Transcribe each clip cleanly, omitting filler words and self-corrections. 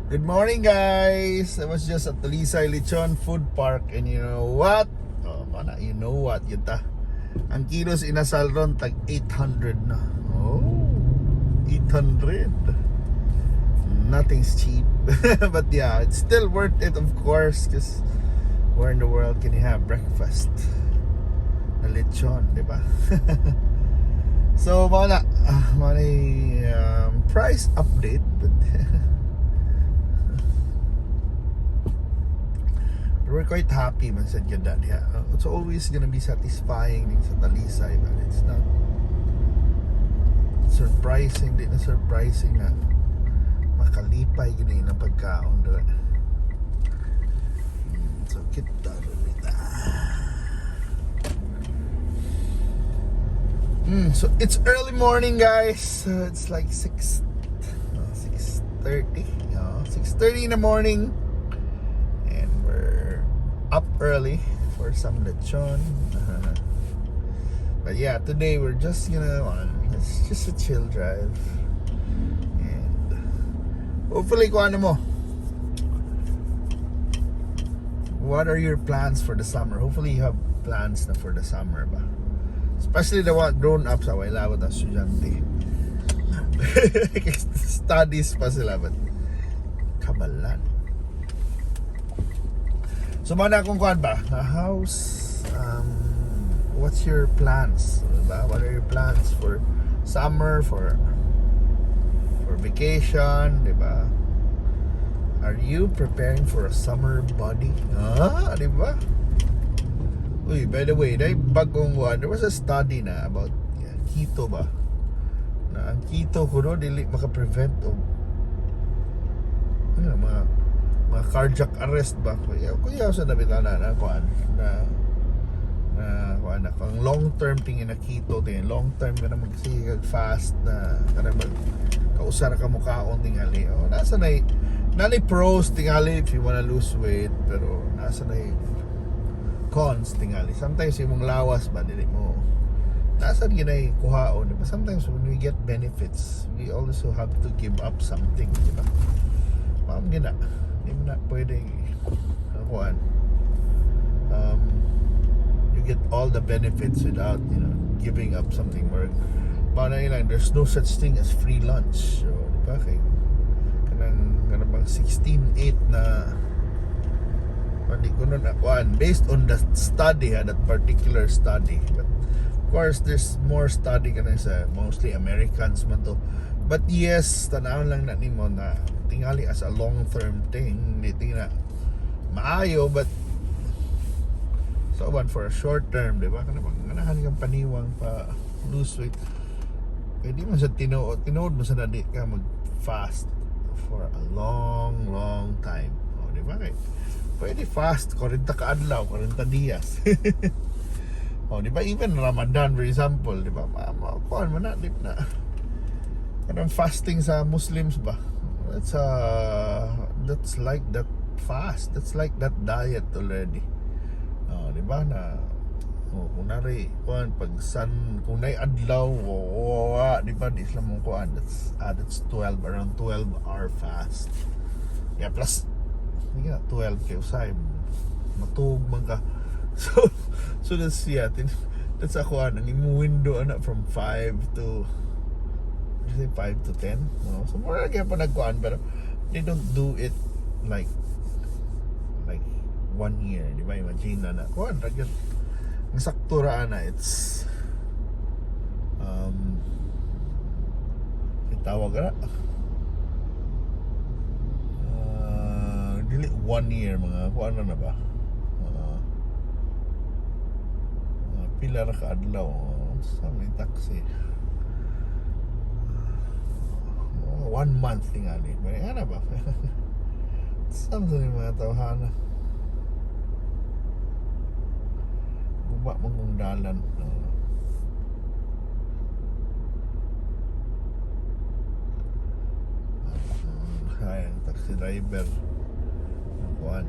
Good morning, guys! I was just at Talisay Lechon Food Park and you know what? Oh, mana, you know what, yun ta. Ang kilos inasal ron, tag 800 na. Oh, 800. Nothing's cheap. But yeah, it's still worth it, of course, because where in the world can you have breakfast na lechon, di ba? So, mao na price update, but we're quite happy man sa gyud diha. It's always gonna be satisfying din sa Talisay, but it's not surprising, di na surprising na makalipay gini na pagkaon dira. So kita rin ta. So it's early morning, guys. So it's like 6 6:30. 6:30 in the morning and we're up early for some lechon. But yeah, today we're just gonna on. It's just a chill drive. And hopefully kung ano mo. What are your plans for the summer? Hopefully you have plans na for the summer ba? Especially the one grown ups, ah, wala ko na estudyante. Studies pa sila, but kabalan. So mana akong kuan ba? Na house, what's your plans? Diba? What are your plans for summer, for vacation, diba? Are you preparing for a summer body? Ah, diba? Uy, by the way, dahil bagong one, there was a study na about, yeah, keto ba? Na ang keto kuno dili maka-prevent og ano, mga cardiac arrest ba? Kuya sa nabitana na kuan na kuan na ang long term tingin na keto, tingin long term ka na magsige kag fast na kana mag kausar ka mo kaon tingali, oh, nasa na pros tingali if you wanna lose weight, pero nasa na cons tingali. Sometimes imong lawas ba, dili mo nasa ginay kuhaon, di ba? Sometimes when we get benefits, we also have to give up something, di ba? Ma'am, gina di mo na pwede kuan, you get all the benefits without giving up something more. Paano yun lang, there's no such thing as free lunch. So, di ba, kay kanang bang 16-8 na hindi ko nun akuan based on the study ha, that particular study. But of course there's more study kana sa mostly Americans man to. But yes, tanawon lang na nimo na tingali as a long term thing, di tingna maayo, but so one for a short term, di ba, kana bang ganahan kang paniwang pa lose weight, pwede mo sa tinuod, tinuod mo sa na di ka mag fast for a long, long time. O, di ba, kay pwede fast 40 ka adlaw, 40 dias. O, di ba, even Ramadan, for example, di ba, ma kuan man na, di na kanang fasting sa Muslims ba, that's like that fast, that's like that diet already. Oh, di ba na, oh, kung nari kuan pag sun, kung nay adlaw o di ba, di sila mong kuan, that's 12, around 12 hour fast. Yeah, plus hindi ka 12 kay usay matug man ka. So that's, yeah, that's ako ang imong window ana from 5 to, say, 5 to 10, no? So more kaya pa nagkuan, pero they don't do it like one year, di ba? Imagine na na kuan ra gyud, ang sakto ra ana, it's itawag ra dili one year, mga kuan na ba, mga pila ra ka adlaw sa may taxi. Oh, one month tingali. May ano ba? Samson yung mga tawhana. Guba mong kong dalan. Oh. Ay, ang taxi driver. Ang kuan.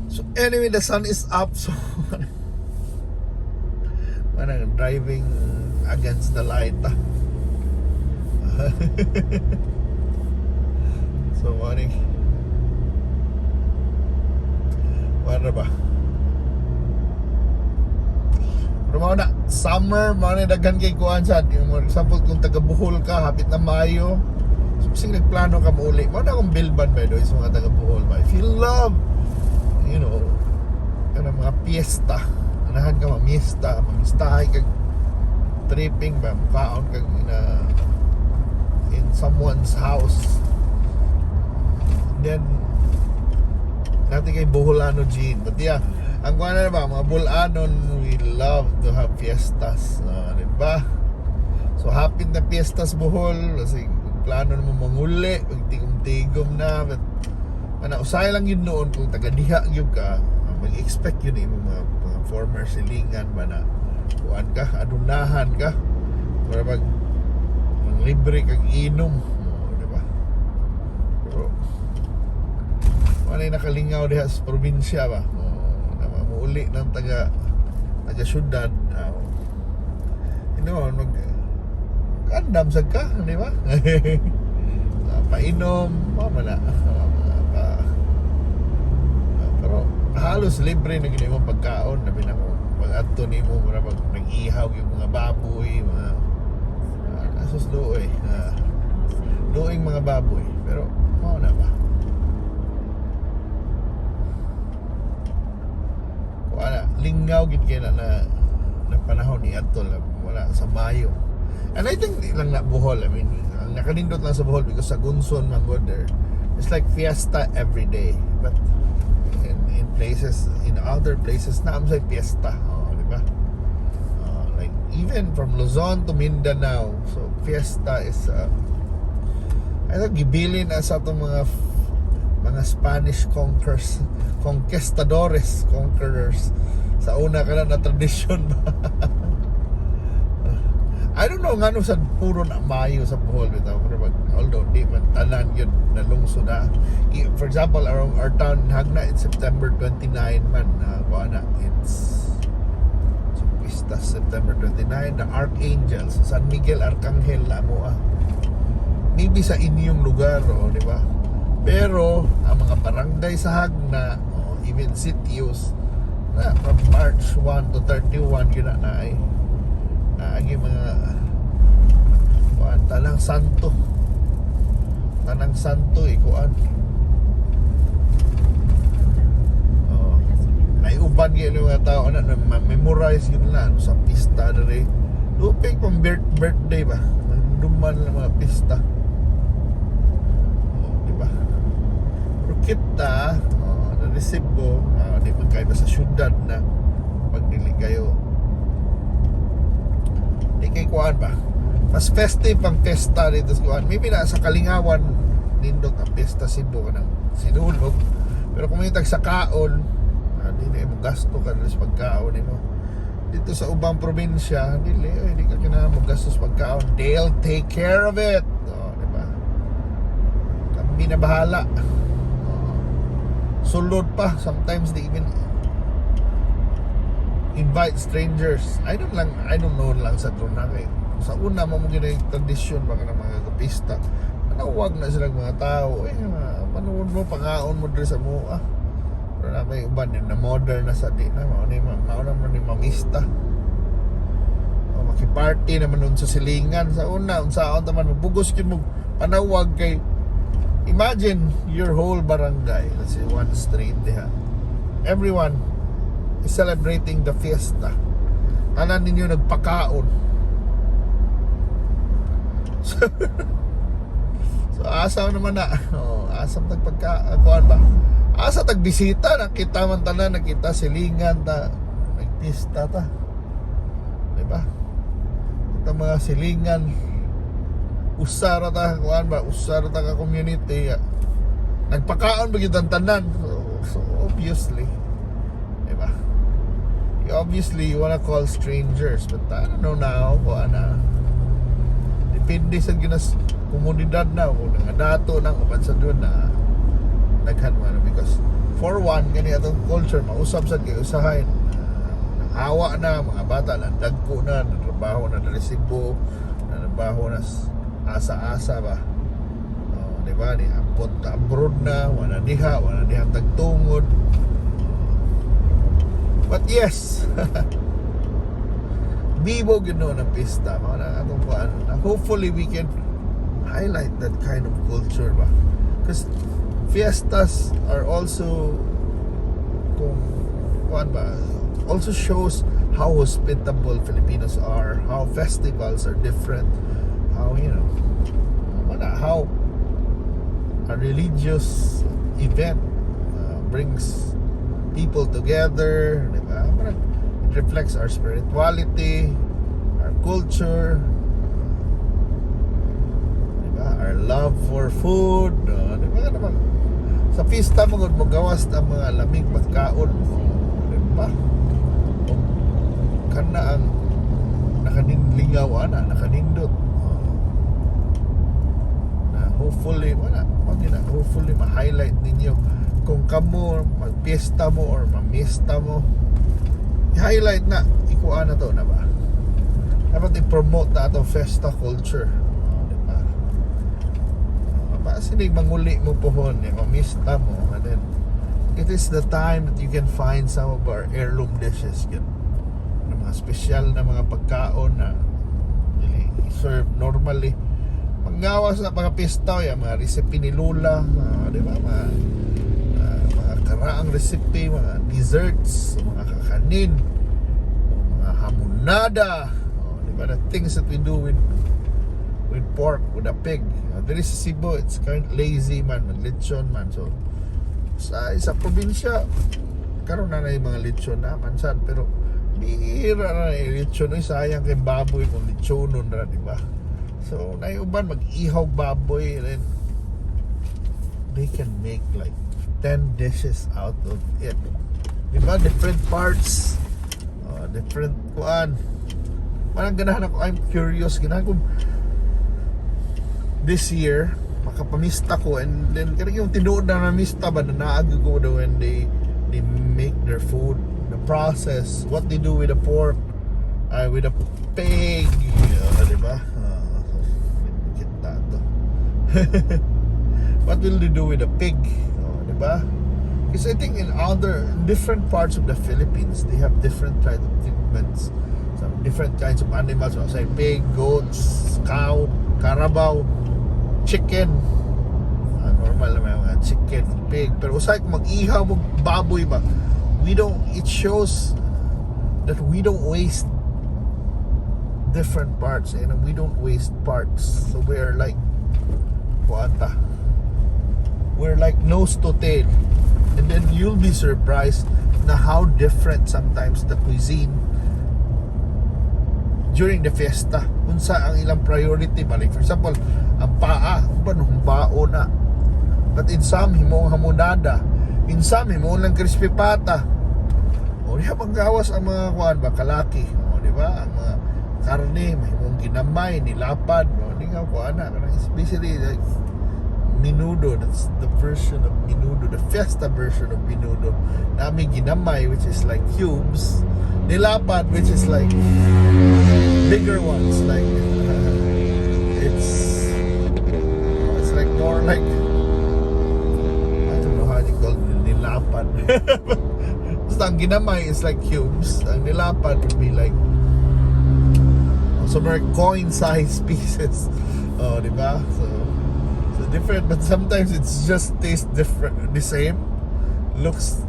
So anyway, the sun is up. So manang driving Against the light, ah. So morning. Wala ba? Pero mao na, summer, mao na daghan kay kuan sa yung, for example, kung taga Bohol ka, hapit na Mayo. So, bisig nagplano ka muuli. Mao na akong bilban, by the way, sa mga taga Bohol ba. If you love kanang mga piyesta, anahan ka mamista, mamistahay kag tripping ba, mukaon kag in someone's house. Then naa tay kay Boholano gene. But yeah, ang kuan na ba, mga Bulanon, we love to have fiestas. Di ba? So, hapit na fiestas Bohol, kasi plano mo manguli, magtigom-tigom na. But, ana, usahay lang yun noon kung taga diha gyud ka, mag-expect yun imong mga former silingan ba na kuan ka, adunahan ka, para manglibre kag inom, oh, di ba? Pero, wala nakalingaw diha sa probinsya ba? Oh, na muuli ng taga taga syudad. Oh. Mag andam sad ka, di ba? Painom, mao man na. Pa, pero halos libre na gini mo pagkaon, labi na kung pag adto nimo mura pag nag-ihaw yung mga baboy, mga asos luoy. Luoing mga baboy. Pero mao na ba? Wala, lingaw gid kay na na, na panahon ni adto lang, wala sa Mayo. And I think di lang na Bohol. I mean, ang nakanindot lang sa Bohol because sa Gunson man gud there. It's like fiesta every day. But in places, in other places na say fiesta, oh, di ba? Like even from Luzon to Mindanao. So fiesta is I think gibilin na sa atong mga Spanish conquerors, conquistadores, conquerors. Sa una ka na tradisyon ba? I don't know ngano sa puro na Mayo sa Bohol bitaw, pero although di man tanan yun na lungsod na. For example, our town in Jagna, it's September 29 man na kuha na, it's so pista September 29, the Archangels, San Miguel Arcangel na mo, ah. Maybe sa inyong lugar, oh, di ba? Pero ang mga barangay sa Jagna, oh, even sitios na from March 1 to 31 yun na ay naagi mga kuan, tanang santo, tanang santo ikuan, oh, may uban gyud yung mga tao na memorize yun na ano sa pista dere, lupig pang birthday ba, duman lang mga pista, oh, di ba? Pero kita, oh, na-receive ko, di man kayo sa syudad na pag dili kayo, di kay kuan ba, mas festive ang pesta dito sa kuan. Maybe na sa Kalingawan nindot ang pesta Cebu kanang Sinulog, pero kung may tag sa kaon, dili mo gasto ka dili sa pagkaon nimo. Dito sa ubang probinsya, dili ay di ka kinahanglan mo gastos pagkaon. They'll take care of it, oh, di ba? Kami na bahala, oh. Sulod pa, sometimes they even invite strangers. I don't know lang sa true na kay sa una mo mo ginay tradisyon ba ng mga kapista. Manawag na silang mga tao eh, manood mo, pangaon mo diri sa mua. Pero na may uban na modern na sa di na mao ni mao na man ni mamista. O, makiparty naman nun sa silingan sa una, unsaon ta man mabugos gyud mo panawag kay imagine your whole barangay, let's say one street diha, everyone is celebrating the fiesta, tanan ninyo nagpakaon. So asa naman na, oh, asa tagpagka kuan ba, asa tagbisita, nakita man tanan, nakita silingan ta, nagpista ta, di ba? Kita mga silingan, usa ra ta kuan ba, usa ra ta ka community, ah. Nagpakaon ba gyud ang tanan. So obviously, di ba, you obviously you wanna call strangers, but I don't know now kung ano, depende sa ginas komunidad na kung nga dato nang uban sa doon na daghan mo ano, because for one, gani atong culture, mausab sad kay usahay awa na mga bata na dagko na. Nagtrabaho na diri Cebu, nagtrabaho na asa-asa ba. Oh, di ba? Ni abot ta abroad na, wala diha, wala diha tagtungod. But yes, bibo gyud no ng pista. Mao na atong kuan. Hopefully we can highlight that kind of culture ba. Because fiestas are also, kung kuan ba, also shows how hospitable Filipinos are, how festivals are different, how wala, how a religious event brings people together, di ba? Parang it reflects our spirituality, our culture, di ba? Our love for food, di ba? Naman, sa pista mo gud mo gawas ang mga lamig pagkaon, di ba? Kana ang nakaninlingaw ana, nakanindot. Oh. Na hopefully wala wag na, hopefully ma-highlight ninyo kung kamo magpiesta mo or mamista mo, i-highlight na, ikuha na to na ba, dapat i-promote na atong fiesta culture. Oh, di ba? Oh, ba sinig manguli mo pohon eh, mamista mo, and then it is the time that you can find some of our heirloom dishes yun, na mga espesyal na mga pagkaon na dili serve normally. Panggawas na mga pista ya, mga recipe ni Lola, mga, di ba, mga karaang recipe, mga desserts, mga kakanin, mga hamonada, oh, di ba, the things that we do with pork, with a pig. There is sa Cebu, it's kind of lazy man maglechon man. So sa probinsya karon na na yung mga lechon na mansan, pero bihira na yung lechon. Uy, sayang kay baboy kung lechonon ra, di ba? So naiuban mag-ihaw baboy and then they can make like 10 dishes out of it, di ba? Different parts, different kuan. Parang ganahan ako, I'm curious, ganahan ko this year makapamista ko and then kanang yung tinuod na namista ba na naag ko daw when they make their food, the process, what they do with the pork, with the pig, di ba? Kita to. What will they do with the pig? Oh, di ba? Because I think in other different parts of the Philippines, they have different kinds of treatments, some different kinds of animals, so say pig, goats, cow, carabao, chicken. Ah, normal naman yung mga chicken, pig, pero usahay kung mag-ihaw mo baboy ba, we don't, it shows that we don't waste different parts and we don't waste parts. So we're like kuanta, we're like nose to tail. And then you'll be surprised na how different sometimes the cuisine during the fiesta, unsa ang ilang priority ba. Like for example, ang paa, uban humbao na, but in some himong hamonada, in some himong lang crispy pata. O diha panggawas ang mga kuan ba, kalaki. O di ba, ang mga karne mahimong ginamay, nilapad. O di nga kuan na kanang, it's basically like menudo. That's the version of menudo, the fiesta version of menudo. Nami ginamay, which is like cubes, nilapad, which is like bigger ones, like it's like more like, I don't know how they call it, nilapad. Basta ang ginamay is like cubes, ang nilapad would be like some are coin size pieces. Oh, di ba? So different, but sometimes it's just tastes different, the same, looks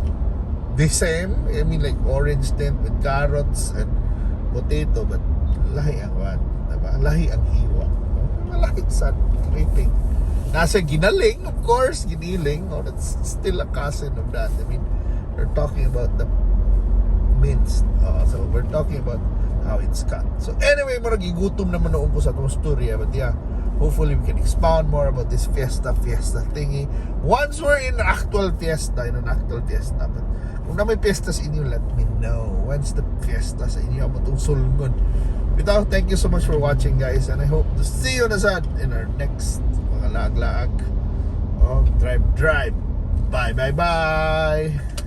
the same. I mean, like orange tint with carrots and potato, but lahi ang kuan, diba? Lahi ang hiwa. Lahi sa rating. Nasa ginaling, of course, giniling. Oh, that's still a cousin of that. I mean, we're talking about the minced. So we're talking about how it's cut. So anyway, murag gigutom naman noon ko sa atong storya. But yeah, hopefully we can expound more about this fiesta, fiesta thingy once we're in actual fiesta, in an actual fiesta. But kung na may fiesta sa inyo, let me know. When's the fiesta sa inyo? Amo itong sulngon. Bitaw, thank you so much for watching, guys, and I hope to see you na sad in our next mga laag-laag. Oh, drive, drive. Bye, bye, bye.